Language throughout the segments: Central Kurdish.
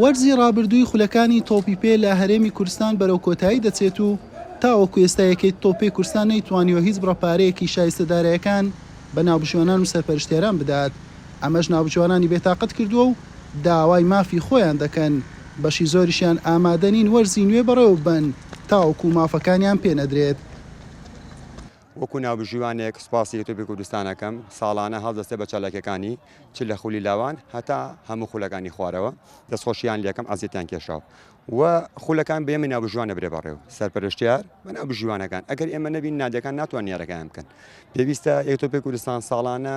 وەرزی ڕابردووی خولەکانی تۆپی پێ لە هەرێمی کوردستان بەرەو کۆتایی دەچێت و تاوەکو ئێستا یەکێتی تۆپی کوردستان نەیتوانیوە هیچ بڕە پارەیەکی شایستە دارایەکان بە ناوبژیوانان و سەرپەرشتیاران بدات، ئەمەش ناوبژیوانانی بێتاقەت کردووە و داوای مافی خۆیان دەکەن، بەشی زۆریشیان ئامادە نین وەرزی نوێ بەڕێوەببەن تاوەکو مافەکانیان پێنەدرێت. وەکو ناوبژیوانێک سوپاسی یوتوبی کوردستان ئەکەم ساڵانە هەڵدەستێ بە چالاکیەکانی چ لە خولی لاوان هەتا هەموو خولەکانی خوارەوە دەستخۆشیان لەکەم ئەزیەتیان کێشاو و خولەکان بە ئێمە ناوبژیوان نەبرێ بەڕێو سەرپەرشتیار بە ناوبژیوانەکان ئەگەر ئێمە نەبین نادیەکان ناتوان یارەکەیان بکەن پێویستە یەکتۆپی کوردستان ساڵانە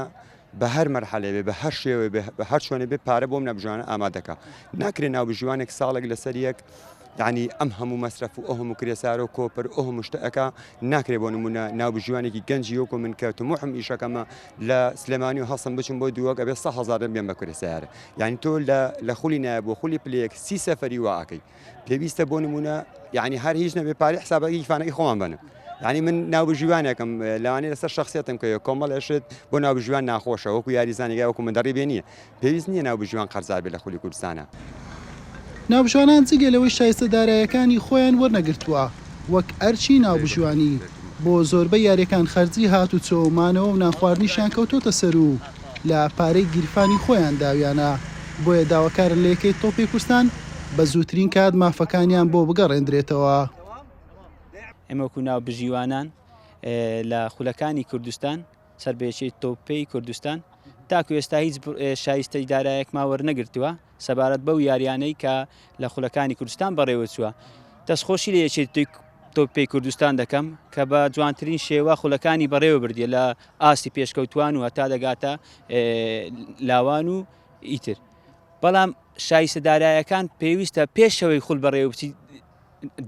بە هەر مەرحەلێ بێ بە هەر شێوەیە بێ بە هەر چۆنێ بێ پارە بۆم نابژیوانە ئامادەکە ناکرێ ناوبژیوانێک ساڵێک لەسەر یەک یعنی ئەم هەموو مەسرەف و ئەو هەموو کرێسارە و کۆپەر ئەو هەموو شتە ئەکا ناکرێ بۆ نمونە ناوبژیوانێکی گەنجی وەکو من کە تموحم ئیشەکەمە لە سلێمانی و هەڵسم بچم بۆ دووەک ئەبێ 100 هەزار بێم بە کرێ سیارە یعنی تۆ لە لە خولی نایە بۆ خولی پلەیەک سی سەفەری وا ئەکەی پێویستە بۆ نمونە یعنی هەر هیچ نەبێ پارەی حسابەکەی گیرفانەکەی خۆمان بەنم یعنی من ناوبژیوانێکم لەوانەیە لەسەر شخصیتم کە کۆمەڵێ شت بۆ ناوبژیوان ناخۆشە وەکو یاریزانێک وەکو من دەڕی بێ نییە پێویست نییە ناوبژیوان قەرزار بێ لە خولی کوردستانە. ناوبژیوانان جگە لەوەی شایستە دارایەکانی خۆیان وەرنەگرتووە، وەک ئەرکی ناوبژیوانی بۆ زۆربەی یارییەکان خەرجی هاتوچۆ و مانەوە و نانخواردنیشیان کەوتۆتە سەر و لە پارەی گیرفانی خۆیان داویانە، بۆیە داواکارن لە یەکەی تۆپی کوردستان بە زووترین کات مافەکانیان بۆ بگەڕێندرێتەوە. ئێمە وەکو ناوبژیوانان لە خولەکانی کوردستان سەر بە یەکێتی تۆپی کوردستان تاکو ئێستا هیچ شایستەی دارایەکمان وەرنەگرتووە سەبارەت بەو یاریانەی کە لە خولەکانی کوردستان بەڕێوەچووە دەستخۆشی لە یەکێتی تۆپی کوردستان دەکەم کە بە جوانترین شێوە خولەکانی بەڕێوە بردیە لە ئاستی پێشکەوتوان و هەتا دەگاتە لاوان و ئیتر بەڵام شایستە دارایەکان پێویستە پێشەوەی خول بەڕێوە بچی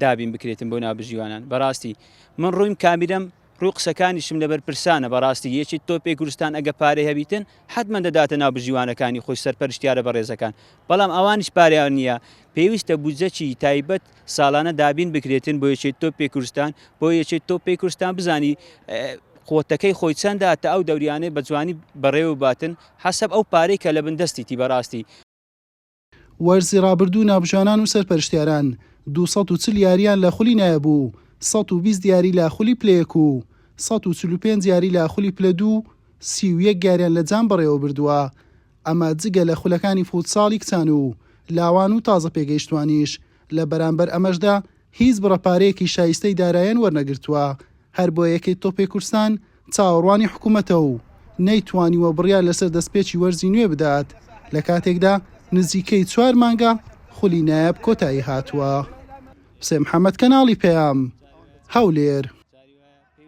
دابین بکرێتن بۆ نابژیوانان بەڕاستی من ڕوویم کامیرەم ڕووی قسەکانیشم لە بەرپرسانە بەڕاستی یەکێتی تۆپی کوردستان ئەگە پارەی هەبیتن حەتمەن دەداتە ناوبژیوانەکانی خۆی سەرپەرشتیارە بەڕێزەکان بەڵام ئەوانیش پارەیان نییە پێویستە بودجەکی تایبەت ساڵانە دابین بکرێتن بۆ یەکێتی تۆپی کوردستان بۆ یەکێتی تۆپی کوردستان بزانی قوتەکەی خۆی چەندە تا ئەو دەوریانەی بە جوانی بەڕێوە باتن حەسەب ئەو پارەی کە لە بن دەستیتی بەڕاستی. وەرزی رابردوو ناوبژیوانان و سەرپەرشتیاران 240 یارییان لە خولی نایاب و 120 یاری لە خولی پلە یەک و 145 یاری لە خولی پلە دوو و 31 یاریان لە جام بەڕێوەبردووە، ئەمە جگە لە خولەکانی فوتساڵی کچان و لاوان و تازەپێگەیشتووانیش، لە بەرامبەر ئەمەشدا هیچ بڕە پارەیەکی شایستەی دارایان وەرنەگرتووە، هەربۆیە یەکێتی تۆپی کوردستان چاوەڕوانی حکومەتە و نەیتوانیوە بڕیار لەسەر دەستپێکی وەرزی نوێ بدات، لە کاتێکدا نزیکەی چوار مانگە خولی نایاب کۆتایی هاتووە. حوسێن محەمەد، کەناڵی پەیام، هەولێر.